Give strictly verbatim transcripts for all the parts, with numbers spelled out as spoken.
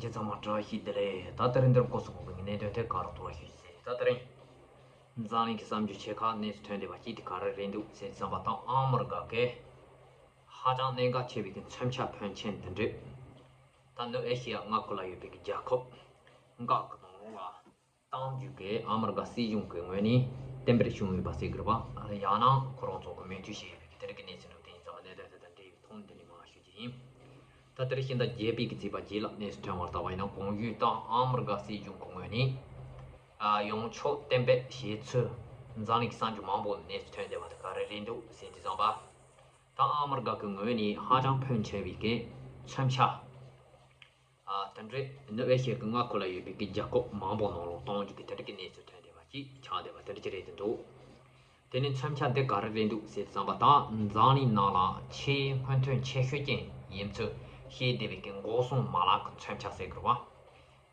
ཁྱེད་ཚང་མ་བཀྲ་ཤིས་བདེ་ལེགས། ད་དེ་རིང་འདིར་སྐོར་སོགས་པའི་གནད་དོན་ཐད་ཀར་ཐོག་ལ་ཞུས་ཟེར། ད་དེ་རིང་འཛམ་གླིང་གི་བསམ་རྒྱུ་ཆེ་ཁག་གནས་སུ་ཐོན་བསྡད་པ་གཅིག་དེ་ག་རེ་རེད་འདུག་ཟེར་བསམ་པ་དང་། ཨ་མི་རི་ཀ་གིས་ཧ་ཅང་གནད་འགག་ཆེ་བའི་གི་མཚོན་ཆ་ཕོན་ཆེན་དེ་འདྲས། ད་ནུབ་ཨེ་ཤི་ཡ་མངའ་ཁུལ་ལ་ཡོད་པའི་གི་རྒྱལ་ཁབ་འགའ་གི་ནང་ལོགས་ལ་གཏོང་རྒྱུ་གི་ཨ་མི་རི་ཀ་སྲིད་གཞུང་གི་ངོས་ནས་གཏན་འབེབས་བྱུང་ཡོད་པ་ཟེར་དགོས་རེད་པ། ཡང་ན་ཁོ་རང་ཚོ་གི་མོས་མཐུན་བྱས་ཡོད་པའི་གི་དེ་འདྲ་གི་གནས་ཚུལ་འདུག་དེ་ཡིན་ཙང་གནད་དོན་དེ་དང་འབྲེལ་བའི་ཐོག་འདི་ནས་མར་ཞུ་རྒྱུ་ཡིན། ད་དེ་རིང་ཕྱི་ཟླ་བརྒྱད་པའི་གི་ཚེས་པ་བརྒྱད་ལ་གནས་སུ་ཐོན་པར་བལྟས་པ་ཡིན་ན། གོང་ཞུས་ལྟར་ཨ་མི་རི་ཀ་སྲིད་གཞུང་གི་ངོས་ནས་ཨ་ཡོངས་ཁྱབ་གཏན་འབེབས་བྱས་ཚུལ་འཛམ་གླིང་གི་གསར་འགྱུར་མང་པོ་གནས་སུ་ཐོན་བསྡད་པ་དེ་ག་རེ་རེད་འདུག་ཟེར་དུས་ཙམ་པ། ད་ཨ་མི་རི་ཀ་གི་ངོས་ནས་ཧ་ཅང་ཕོན་ཆེ་བའི་གི་མཚོན་ཆ་ཨ་དེ་འདྲའི་ནུབ་ཨེ་ཤི་ཡ་གི་མངའ་ཁུལ་ལ་ཡོད་པའི་གི་རྒྱལ་ཁབ་མང་པོ་ནང་ལོགས་གཏོང་རྒྱུ་གི་དེ་འདྲ་གི་གནས་ཚུལ་ཐོན་བསྡད་པ་ཅིག་ཆགས་བསྡད་པ་དེ་འདྲ་ཅིག་རེད་དེ་འདུག་དེ་ནས་མཚོན་ཆ་འདི་ག་རེ་རེད་འདུག་ཟེར་བསམ་པ་དང་། འཛམ་གླིང་ནང་ལ་ཆེས་སྔོན་ཐོན་ཆེ་ཤོས་ཅན་ཡིན་ཚུལ་བཤད་བསྡད་པའི་གི་འགོག་སྲུང་མ་ལག་གི་མཚོན་ཆ་ཟེར་དགོས་རེད་པ།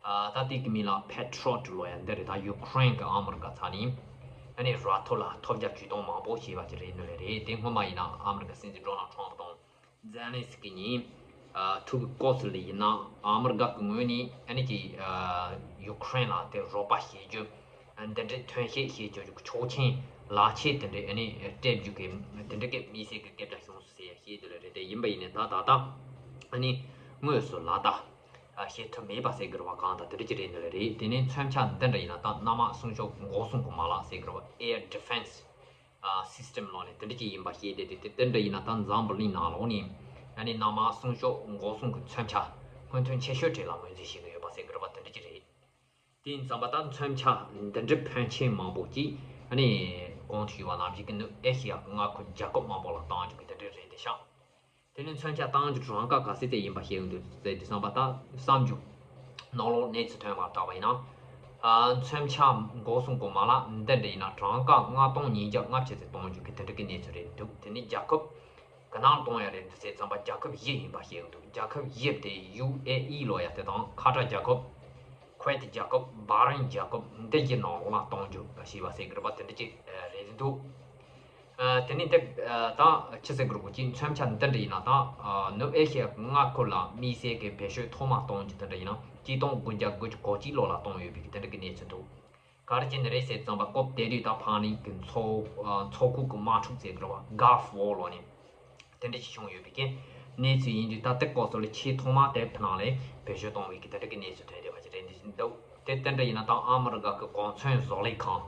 ཨ་ད་དེ་གི་མིང་ལ་Patriot་ལབ་ཡ་འདི་རེད། ད་ཡུ་ཁུ་རེན་གི་ཨ་མི་རི་ཀ་ཚ་ནི་ཨ་ནི་ར་ཐོ་ལ་ཐོབ་རྒྱ་ཇུས་གཏོང་མང་པོ་བྱས་པ་ཅིག་རེད་འདུག་ལེ་རེད། དེ་སྔོན་མ་ཡིན་ན་ཨ་མི་རི་ཀ་སྲིད་འཛིན་ཌོ་ནལ་ཁྲོམ་ཕུ་དང་ཛེ་ལན་སི་ཀི་གཉིས་ཨ་ཐུག་གི་སྐབས་སུ་ལ་ཡིན་ན། ཨ་མི་རི་ཀ་གི་ངོས་ནས་ཨ་ནི་ཀྱི་ཨ་ཡུ་ཁུ་རེན་ལ་དེ་རོགས་པ་བྱེད་རྒྱུ་ཨ་འདི་འདྲའི་ཐོན་སྐྱེད་བྱེད་རྒྱུ་ཆོག་མཆན་ལག་ཁྱེར་དེ་འདྲའི་ཨ་ནི་སྤྲད་རྒྱུ་གི་དེ་འདྲའི་གི་དམིགས་བསལ་གི་སྐད་ཆ་བྱུང་སོང་ཟེར་ཡ་བཤད་འདུག་ལེ་རེད། དེ་ཡིན་པ་ཡིན་ནའི་ད་ད་ལྟ་ཨ་ནི་དངོས་སུ་ལག་བསྟར་ཨ་བྱེད་ཐུབ་མེད་པ་ཟེར་དགོས་རེད་པ། གང་ལྟར་དེ་འདྲ་ཅིག་རེད་འདུག་ལེ་རེད། དེ་ནས་མཚོན་ཆ་འདི་འདྲ་ཡིན་ན་ད་གནམ་དམག་སྲུང་སྐྱོབ་འགོག་སྲུང་གི་མ་ལག་ཟེར་དགོས་རེད་པ། Air Defense ཨ་System་ལབ་ནས་དེ་འདྲ་ཅིག་ཡིན་པ་བཤད་བསྡད་དེ། དེ་དེ་འདྲ་ཡིན་ན་ད་འཛམ་བུ་གླིང་ནང་ལོགས་ནས་ཨ་ནི་གནམ་དམག་སྲུང་སྐྱོབ་འགོག་སྲུང་གི་མཚོན་ཆ་སྔོན་ཐོན་ཆེ་ཤོས་གྲས་ལ་ངོས་འཛིན་བྱེད་ཀྱི་ཡོད་པ་ཟེར་དགོས་རེད་པ། དེ་འདྲ་ཅིག་རེད། དེ་ཡིན་ཙང་པ་ད་མཚོན་ཆ་འདི་འདྲའི་ཕོན་ཆེན་མང་པོ་ཅིག་ཨ་ནི་གོང་དུ་ཞུས་པ་ནང་བཞིན་གྱི་ནུབ་ཨེ་ཤི་ཡ་གི་མངའ་ཁུལ་རྒྱལ་ཁབ་མང་པོ་ལ་གཏོང་རྒྱུ་གི་དེ་འདྲ་རེད་དེ་ཤག་དེ་ནས་མཚོན་ཆ་གཏོང་རྒྱུ་གྲངས་ཀ་ག་ཚད་ཙམ་ཡིན་པ་བཤད་ཡོང་དུས་ཟེར་དུས་ཙམ་པ་ད་གསར་འགྱུར་ནང་ལོགས་གནས་ཚུལ་ཐོན་པར་བལྟས་པ་ཡིན་ན། ཨ་མཚོན་ཆ་འགོག་སྲུང་གི་མ་ལག་འདི་འདྲ་ཡིན་ན་གྲངས་ཀ་ལྔ་སྟོང་ཉིས་བརྒྱ་ལྔ་བཅུ་ཙམ་གཏོང་རྒྱུ་གི་དེ་འདྲ་གི་གནས་ཚུལ་རེད་འདུག་དེ་ནས་རྒྱལ་ཁབ་ག་ནང་གཏོང་ཡ་རེད་འདུག་ཟེར་ཙམ་པ་རྒྱལ་ཁབ་བཞི་ཡིན་པ་བཤད་ཡོང་དུས། རྒྱལ་ཁབ་བཞི་དེ་ཡུ་ཨེ་ཨི་ལབ་ཡ་དེ་དང་། ཁ་ཏར་རྒྱལ་ཁབ། ཁུ་ཝེད་རྒྱལ་ཁབ། བྷ་རེན་རྒྱལ་ཁབ། འདི་གི་ནང་ལོགས་ལ་གཏོང་རྒྱུ་ཞེས་པ་ཟེར་གི་རེད་པ། དེ་འདྲ་ཅིག་རེད་འདུག་ཨ་དེ་ནས་དེ་ཨ་ད་ཆི་ཟེར་དགོས་རེད་གོ་ཅིག་མཚོན་ཆ་འདི་འདྲ་ཡིན་ན་ད་ཨ་ནུབ་ཨེ་ཤི་ཡ་མངའ་ཁུལ་ལ་དམིགས་བསལ་གྱི་བེད་སྤྱོད་ཐོག་མ་གཏོང་རྒྱུ་དེ་འདྲ་ཡིན་ན་གཅིག་སྟོང་དགུ་བརྒྱ་དགུ་བཅུ་གོ་གཅིག་ལོ་ལ་གཏོང་ཡོད་པའི་གི་དེ་འདྲ་གི་གནས་ཚུལ་འདུག་ག་རེ་བྱས་ནས་རེད་ཟེར་ཙམ་པ་སྐབས་དེ་དུས་ད་ཕག་གླིང་གི་མཚོ་ཨ་མཚོ་ཁུག་གི་དམག་འཁྲུག་ཟེར་གི་རེད་པ། Gulf War་ལབ་ནས་དེ་འདྲ་ཅིག་བྱུང་ཡོད་པའི་གི་གནས་ཚུལ་ཡིན་དུས། ད་དེ་སྐབས་སུ་ལ་ཆེས་ཐོག་མ་དེ་ཕི་ནང་ལ་བེད་སྤྱོད་གཏོང་བའི་གི་དེ་འདྲ་གི་གནས་ཚུལ་ཐོན་བསྡད་པ་ཅིག་རེད་འདུག་དེ་དེ་འདྲ་ཡིན་ན་ད་ཨ་མི་རི་ཀ་གི་གོ་མཚོན་བཟོ་ལས་ཁང་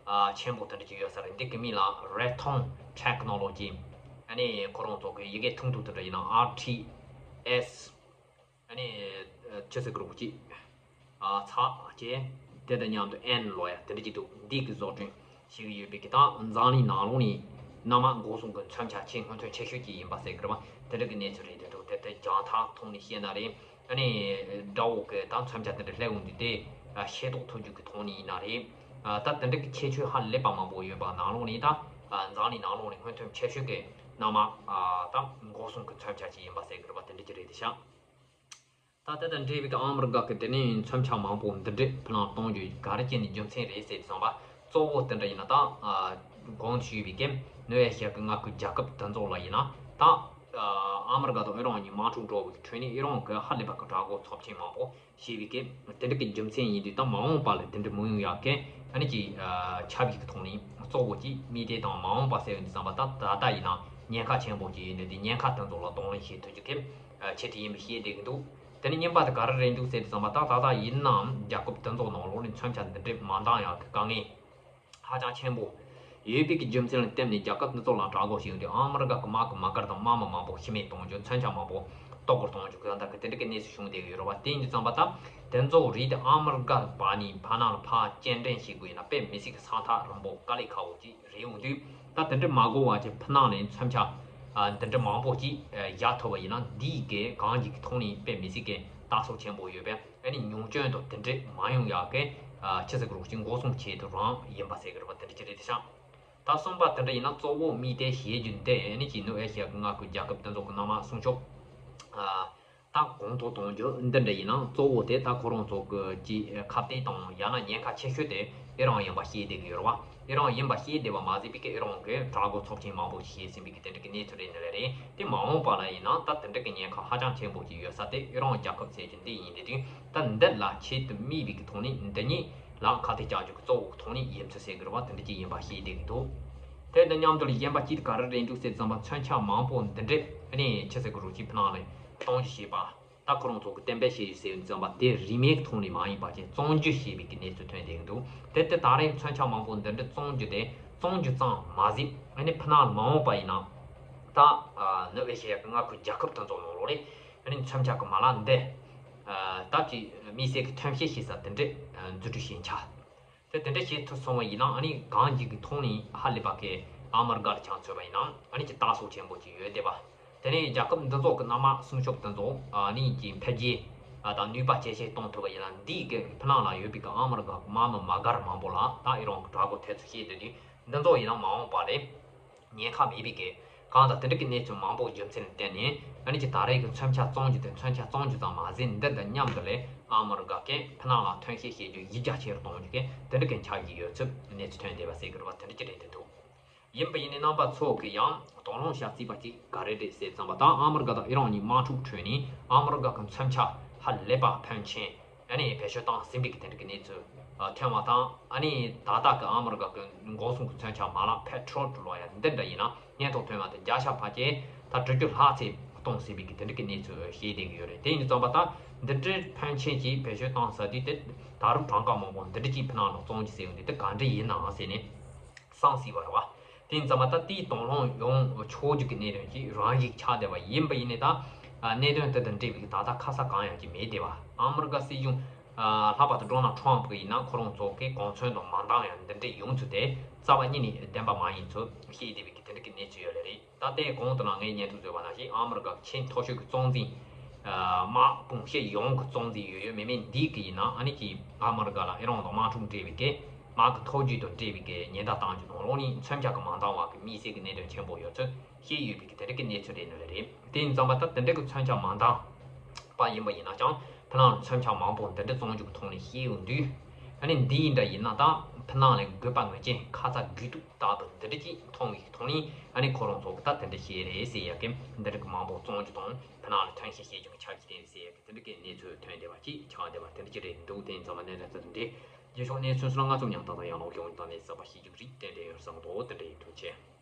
ཨ་ཆེན་པོ་དེ་འདྲ་ཅིག་ཡོད་ས་རེད། འདི་གི་མིང་ལ་Raytheon Technology། ཨ་ནི་ཁོ་རང་ཚོ་གི་ཡི་གེ་ཐུང་ཐུང་དེ་འདྲ་ཡིན་ན་ཨར་ཊི་ཨེས། ཨ་ནི་ཆི་ཟེར་གི་རེད་གོ་ཅིག་ཨ་ཚ་བྱས་དེ་དང་མཉམ་དུ་ཨེན་ལབ་ཡ་དེ་འདྲ་ཅིག་འདུག་འདི་གི་བཟོ་སྐྲུན་བྱེད་ཀྱི་ཡོད་པའི་གི་ད་འཛམ་གླིང་ནང་ལོགས་ནས་གནམ་དམག་འགོག་སྲུང་གི་མཚོན་ཆ་ཆེས་སྔོན་ཐོན་ཆེ་ཤོས་ཅིག་ཡིན་པ་ཟེར་གི་རེད་པ། དེ་འདྲ་གི་གནས་ཚུལ་རེད་དེ་འདུག་དེ་དེ་རྒྱང་ཐག་ཐོག་ནས་བཤད་ན་རེད། ཨ་ནི་དགྲ་བོ་གི་ད་མཚོན་ཆ་དེ་འདྲ་སླེབས་ཡོང་དུས་དེ་ཨ་ཤེས་རྟོགས་ཐུབ་རྒྱུ་གི་ཐོག་ནས་ཡིན་ན་རེད། ཨ་ད་དེ་འདྲ་གི་ཁྱད་ཆོས་ཧ་ལས་པ་མང་པོ་ཡོད་པ་ནང་ལོགས་ནས་ད་ཨ་འཛམ་གླིང་ནང་ལོགས་ནས་སྔོན་ཐོན་ཆེ་ཤོས་ཀྱི་གནམ་དམག་ཨ་ད་འགོག་སྲུང་གི་མཚོན་ཆ་ཅིག་ཡིན་པ་ཟེར་གི་རེད་པ། དེ་འདྲ་ཅིག་རེད་དེ་ཤག་ད་དེ་དང་འབྲེལ་བའི་ཨ་མི་རི་ཀ་གི་དེ་ནས་མཚོན་ཆ་མང་པོ་འདི་འདྲས་ཕུ་ནང་གཏོང་རྒྱུ་ག་རེ་བྱས་ནས་རྒྱུ་མཚན་རེད་ཟེར་དུས་ཙམ་པ། གཙོ་བོ་དེ་འདྲ་ཡིན་ན་ད་ཨ་གོང་དུ་ཞུས་པའི་གི་ནུབ་ཨེ་ཤི་ཡ་གི་མངའ་ཁུལ་རྒྱལ་ཁབ་དེ་ཚོ་ལ་ཡིན་ན་ད་ཨ་ཨ་མི་རི་ཀ་དང་ཨི་རན་གཉིས་དམག་འཁྲུག་འགྲོ་བའི་ཁྲོད་ནས་ཨི་རན་གི་ཧ་ལས་པ་གི་དགྲ་བོ་ཚབས་ཆེན་མང་པོ་བྱས་པའི་གི་དེ་འདྲ་གི་རྒྱུ་མཚན་ཡིན་དུས། ད་མ་འོངས་པ་ལ་དེ་འདྲ་མི་ཡོང་ཡག་གི་ཨ་ནི་ཀྱི་ཨ་ཆབ་ཡིག་གི་ཐོག་ནས་གཙོ་བོ་གཅིག་དམིགས་གཏད་དང་། མ་འོངས་པ་ཟེར་ཡོང་དུས་ཙམ་པ་ད་ད་ལྟ་ཡིན་ན་ཉེན་ཁ་ཆེན་པོ་གཅིག་ཡིན་དུས། དེ་ཉེན་ཁ་དེ་ཚོ་ལ་གདོང་ལེན་བྱེད་ཐུབ་རྒྱུ་གི་ཨ་ཆེད་དུ་ཡིན་པའི་བཤད་བསྡད་ཀྱི་འདུག་དེ་ནས་གཉིས་པ་དེ་ག་རེ་རེད་འདུག་ཟེར་དུས་ཙམ་པ། ད་ད་ལྟ་ཡིན་ནའང་རྒྱལ་ཁབ་དེ་ཚོ་ནང་ལོགས་ནས་མཚོན་ཆ་འདི་འདྲས་མ་འདང་ཡག་གི་དཀའ་ངལ་ཧ་ཅང་ཆེན་པོ་ཡོད་པའི་གི་རྒྱུ་མཚན་ལ་བརྟེན་ནས། རྒྱལ་ཁབ་དེ་ཚོ་ལ་དྲག་རྒོལ་བྱེད་ཡོང་དུས་ཨ་མི་རི་ཀ་གི་དམག་གི་མ་དཀར་དང་དམག་མི་མང་པོ་ཤི་རྨས་གཏོང་རྒྱུ། མཚོན་ཆ་མང་པོ་གཏོར་རྒོལ་གཏོང་རྒྱུ་གང་ལྟར་གི་དེ་འདྲ་གི་གནས་ཚུལ་བྱུང་བསྡད་ཀྱི་ཡོད་རེད་པ། དེ་ཡིན་དུས་ཙམ་པ་ད་དེ་ཚོ་རིགས་དེ་ཨ་མི་རི་ཀ་བར་ནས་ཕར་ནང་ལ་ཕར་སྐྱེལ་འདྲེན་བྱེད་དགོས་ཡིན་ན་དཔེ་མི་སྲིད་ཀྱི་ས་ཐག་རིང་པོ་དཀའ་ལས་ཁག་པོ་ཅིག་རེད་ཡོང་དུས། ད་དེ་འདྲ་མ་དགོས་པ་བྱས་ཕུ་ནང་ནས་མཚོན་ཆ་ཨ་འདི་འདྲ་མང་པོ་ཅིག་ཨ་བཞག་ཐུབ་པ་ཡིན་ན། འདིའི་གི་གང་ཅིག་གི་ཐོག་ནས་དཔེ་མི་སྲིད་ཀྱི་ལྟ་ཚོར་ཆེན་པོ་ཡོད་པས། ཨ་ནི་ཉུང་སྐྱོན་དང་དེ་འདྲས་མ་ཡོང་ཡག་གི་ཨ་ཆི་ཟེར་དགོས་རེད་གོ་ཅིག་འགོག་སྲུང་ཆེད་དུ་རང་ཡིན་པ་ཟེར་གི་རེད་པ། དེ་འདྲ་ཅིག་རེད་དེ་ཤག་ད་གསུམ་པ་དེ་འདྲ་ཡིན་ན་གཙོ་བོ་དམིགས་གཏད་བྱེད་རྒྱུ་འདི་ཨ་ནི་ཅིག་ནུབ་ཨེ་ཤི་ཡ་གི་མངའ་ཁུལ་རྒྱལ་ཁབ་དེ་ཚོ་གི་གནམ་དམག་སྲུང་སྐྱོབ་ཨ་ད་གོང་མཐོར་གཏོང་རྒྱུ་འདི་འདྲ་ཡིན་ན། གཙོ་བོ་དེ་ད་ཁོ་རང་ཚོ་གི་ཅིག་ཁ་གཏད་དང་། ཡང་ན་ཉེན་ཁ་ཆེ་ཤོས་དེ་ ཨི་རན་ཡིན་པ་ཤེས་བསྡད་ཀྱི་ཡོད་རེད་བ། ཨི་རན་ཡིན་པ་ཤེས་བསྡད་པ་མ་ཟད་པའི་གི་ཨི་རན་གྱི་དྲག་པོ་ཚོགས་ཆེན་མང་པོ་ཞིག་བྱས་ཟིན་པའི་གི་དེ་འདྲ་གི་གནས་ཚུལ་རེད་ནི་ལས་རེད། དེ་མ་འོངས་པ་ལ་ཡིན་ན་ད་དེ་འདྲ་གི་ཉེན་ཁ་ཧ་ཅང་ཆེན་པོ་ཅིག་ཡོད་ས་དེ་ཨི་རན་རྒྱལ་ཁབ་ཟེར་རྒྱུ་འདི་ཡིན་དེ་དུས། ད་འདི་ལ་ཆེད་དུ་དམིགས་པའི་གི་ཐོག་ནས་འདི་གཉིས་ལ་ཁ་གཏད་གཅོག་རྒྱུ་གི་གཙོ་བོ་གི་ཐོག་ནས་ཡིན་ཚུལ་ཟེར་གི་རེད་བ། དེ་འདྲ་ཅིག་ཡིན་པ་ཤེས་བསྡད་ཀྱི་འདུག་དེ་འདི་མཉམ་དུ་ལ་གཞན་པ་ཅིག་ག་རེ་རེད་འདུག་ཟེར་ཙམ་པ། མཚོན་ཆ་མང་པོ་འདི་འདྲས་ཨ་ནི་ཆི་ཟེར་གི་རུ་ཅིག་ཕ་ནང་ལ་གཏོང་རྒྱུ་བྱས་པ། ད་ཁོ་རང་ཚོ་གི་གཏན་འབེབས་བྱས་ཡོད་ཟེར་ཙམ་པ་དེ་རིན་མེད་ཐོག་ནས་མ་ཡིན་པ་ཅན་བཙོང་རྒྱུ་བྱས་པའི་གི་གནས་ཚུལ་ཐོན་བསྡད་འདུག་དེ་དེ་ད་རེས་མཚོན་ཆ་མང་པོ་འདི་འདྲ་བཙོང་རྒྱུ་དེ་བཙོང་རྒྱུ་ཙམ་མ་ཟད། ཨ་ནི་ཕ་ནང་མ་འོངས་པ་ཡིན་ན་ད་ནོར་ཝེ་ཞེས་ཡག་གི་མངའ་ཁུལ་རྒྱལ་ཁབ་དེ་ཚོ་ནང་ལོགས་ལས་ཨ་ནི་མཚོན་ཆ་གི་མ་ལག་འདི་ད་ཅིག་དམིགས་བསལ་གི་ཐོན་སྐྱེད་བྱེད་ས་དེ་འདྲ་འཛུགས་སྐྲུན་བྱེད་འཆར། དེ་དེ་འདྲ་བྱེད་ཐུབ་སོང་བ་ཡིན་ན། ཨ་ནི་གང་ཞིག་གི་ཐོག་ནས་ཧ་ལས་པ་གི་ཨ་མི་རི་ཀ་ལ་ཆ་མཚོན་པ་ཡིན་ན་ཨ་ནི་ཅིག་ལྟ་སོགས་ཆེན་པོ་ཅིག་ཡོད་བསྡད་པ། དེ་ནས་རྒྱལ་ཁབ་འདི་ཚོ་གི་མནའ་མ་སྲུང་སྐྱོབ་དེ་ཚོ་ཨ་ནི་ཅིག་འཕེལ་རྒྱས་དང་ནུས་པ་ཇེ་ཆེ་གཏོང་ཐུབ་པ་ཡིན་ན། འདིའི་གི་ཕ་ནང་ལ་ཡོད་པའི་གི་ཨ་མི་རི་ཀ་གི་དམག་མི་མ་དགར་མང་པོ་ལ་ད་ཨི་རན་གི་དྲག་པོ་ཐེ་ཚོམ་བྱེད་དུས། འདི་ཚོ་ཡིན་ན་མ་འོངས་པ་ལས་ཉེན་ཁ་མེད་པའི་གི་གང་དང་དེ་འདྲ་གི་གནས་ཚུལ་མང་པོ་རྒྱུ་མཚན་ལ་བརྟེན་ནས། ཨ་ནི་ཅིག་ད་རེས་ཀྱི་མཚོན་ཆ་བཙོང་རྒྱུ་དེ་མཚོན་ཆ་བཙོང་རྒྱུ་ཙམ་མ་ཟད། འདི་དང་མཉམ་དུ་ལས་ཨ་མི་རི་ཀ་གིས་ཕ་ནང་ལ་ཐོན་སྐྱེད་བྱེད་རྒྱུ་ཡིད་རྒྱ་ཆེ་རུ་གཏོང་རྒྱུ་གི་དེ་འདྲ་གི་འཆར་གཞི་ཡོད་ཚུལ་གནས་ཚུལ་ཐོན་བསྡད་པ་ཟེར་གི་རེད་བ། དེ་འདྲ་ཅིག་རེད་འདུག་ཡིན་པ་ཡིན་ནའི་རྣམ་པ་ཚོ་གི་ཡང་དོགས་སློང་བྱ་རྩིས་པ་ཅིག་ག་རེ་རེད་ཟེར་ཙམ་པ། ད་ཨ་མི་རི་ཀ་དང་ཨི་རན་གཉིས་དམག་འཁྲུག་ཁྲོད་ནས་ཨ་མི་རི་ཀ་གི་མཚོན་ཆ་ཧ་ལས་པ་ཕོན་ཆེན་ཨ་ནི་བེད་སྤྱོད་བཏང་ཟིན་པའི་གི་དེ་འདྲ་གི་གནས་ཚུལ་ཐོན་པ་དང་། ཨ་ནི་ད་ལྟ་གི་ཨ་མི་རི་ཀ་གི་འགོག་སྲུང་གི་མཚོན་ཆ་མ་ལག་Patriot ལོ་ཡ་འདི་འདྲ་ཡིན་ན་སྙན་ཐོ་ཐོན་པ་དང་། བརྒྱ་ཆ་ཕལ་ཆེར་ད་དྲུག་ཅུ་ལྷག་ཙམ་གཏོང་ཟིན་པའི་གི་དེ་འདྲ་གི་གནས་ཚུལ་བཤད་བསྡད་ཀྱི་ཡོད་རེད། དེ་ཡིན་ཙམ་པ་ད་འདི་འདྲའི་ཕོན་ཆེན་གྱིས་བེད་སྤྱོད་བཏང་ཟེར་དུས། དེ་ད་རུང་གྲངས་ཀ་མང་པོ་འདི་འདྲ་ཅིག་ཕ་ནང་ལ་བཙོང་རྒྱུ་ཟེར་ཡོང་དུས། དེ་ག་འདྲ་ཡིན་ནའང་ཟེར་ནས་བསམ་སྲིད་པ་རེད་བ། དེ་ཡིན་ཙམ་པ་ད་དེའི་དོགས་སློང་ཡོང་ཆོག་རྒྱུ་གི་གནད་དོན་གྱི་རང་བཞིན་ཆགས་བསྡད་པ་ཡིན་པ་ཡིན་ནའི། ད་གནད་དོན་དེ་དང་འབྲེལ་བའི་ད་ལྟ་ཁ་གསལ་གང་ཡང་ཅིག་མེད་བསྡད་པ། ཨ་མི་རི་ཀ་སྲིད་གཞུང་ལྷག་པར་དུ་ཌོ་ནལ་ཊམ་གི་ཡིན་ན་ཁོ་རང་ཚོ་གི་གོ་མཚོན་དང་མ་འདང་ཡང་འདི་འདྲའི་ཡོང་ཚུལ་དེ་རྩ་བ་ཉིད་ནས་བདེན་པ་མ་ཡིན་ཚུལ་བཤད་བསྡད་པའི་གི་དེ་འདྲ་གི་གནས་ཚུལ་ཡོད་ལེ་རེད། ད་ལྟའི་གོང་དུ་ནང་ངས་སྙན་ཐོ་བཟོས་པ་ནང་བཞིན་ཨ་མི་རི་ཀ་ཆེས་མཐོ་ཤོས་ཀྱི་གཙོ་འཛིན་དམག་དཔུང་སྤྱི་ཡོངས་ཀྱི་གཙོ་འཛིན་ཡོད་ཡོད་མེད་མེད་འདི་གི་ཡིན་ན། ཨ་ནི་ཅིག་ཨ་མི་རི་ཀ་ལ་ཨི་རན་དང་དམག་འཁྲུག་འབྲེལ་བའི་གི་དམག་གི་ཐོ་བརྒྱུད་དང་འབྲེལ་བའི་གི་ཉེན་བརྡ་བཏང་རྒྱུ་དང་། ལོག་ནས་མཚོན་ཆ་གི་མ་འདང་བ་གི་དམིགས་བསལ་གི་གནད་དོན་ཆེན་པོ་ཡོད་ཚུལ་བཤད་ཡོད་པའི་གི་དེ་འདྲ་གི་གནས་ཚུལ་རེད་ནི་ལེ་རེད། དེ་ཡིན་ཙམ་པ་ད་དེ་འདྲ་གི་མཚོན་ཆ་མ་འདང་པ་ཡིན་པ་ཡིན་ན་ཀྱང་། ཕ་ནང་ལ་མཚོན་ཆ་མང་པོ་འདི་འདྲ་བཙོང་རྒྱུ་གི་ཐོག་ནས་བཤད་ཡོང་དུས། ཨ་ནི་འདི་ཡིན་འདྲ་ཡིན་ན་ད་ཕ་ནང་ལ་དགོས་པ་ངེས་ཅན་ཁ་ཚ་དགོས་གཏུགས་ལྟ་བུ་འདི་འདྲ་ཅིག་མཐོང་བའི་ཐོག་ནས། ཨ་ནི་ཁོ་རང་ཚོ་གི་ད་དེ་འདྲ་བཤད་རེད་ཟེར་ཡ་གི་འདི་འདྲ་གི་མང་པོ་བཙོང་རྒྱུ་དང་ཕ་ནང་ལ་ཐོན་སྐྱེད་བྱེད་རྒྱུ་གི་འཆར་གཞི་བཏིང་རེད་ཟེར་ཡ་གི་དེ་འདྲ་གི་གནས་ཚུལ་ཐོན་བསྡད་པ་ཅིག་ཆགས་བསྡད་པ་དེ་འདྲ་ཅིག་རེད་འདུག་དེ་ཡིན་ཙམ་པ་གནད་དོན་དེ་འདྲ་རེད། རྗེས་ཕྱོགས་གནས་ཚུལ་སོགས་ལ་ང་ཚོ་མཉམ་དུ་དང་ཡང་ལོག་ཡོང་དང་ནས་གསར་པ་ཤེས་རྒྱུ་རིགས་ཏན་ཏན་ཡོད་བསམ་གི་འདུག་དེ་འདྲ་ཡིན། ཐུགས་རྗེ་ཆེ།